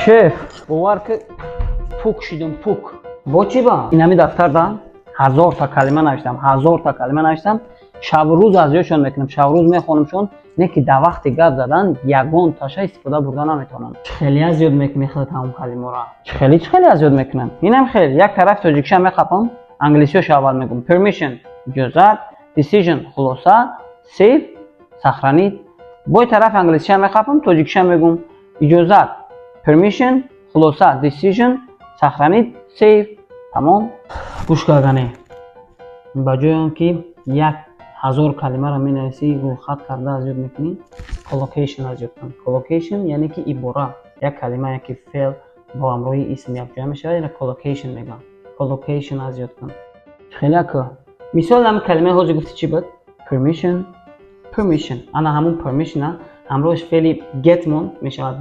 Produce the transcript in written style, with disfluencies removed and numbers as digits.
Шеф, бовар ки, пук шидум, пук. Бо чӣ ба инами дафтарда 1000-та калима навиштам, 1000-та калима навиштам. Шабу рӯз аз ёдшон мекунам, шабу рӯз мехонамшон, не ки дар вақти гап задан ягон таша истифода бурда наметавонам. Чӣ хеле аз ёд мекунӣ хеле тамом калимаро? Чӣ хеле, чӣ хеле аз ёд мекунам? Инам хел, як тараф тоҷикиша меқапам, англисиёша аввал мегӯм: permission — иҷозат, decision — хулоса, save — сохранить. Бой тараф англисиша меқапам, тоҷикиша мегӯм: иҷозат — permission, хулоса — decision, сохранить — save. Тамом. Гӯш кардане, ба ҷои он ки 1000 калимаро менависӣ, рӯйхат карда аз ёд мекунӣ, collocation аз ёд кун. Collocation яъне ки ибора, як калима яки феъл бо ҳамроҳи исм якҷоя мешавад, ина collocation мегӯям. Collocation аз ёд кун. Хеле ку мисол, ҳамин калимаи ҳозир гуфти, чӣ буд? Permission, permission. Ана ҳамун permission ҳамроҳиш феъли get мон мешавад.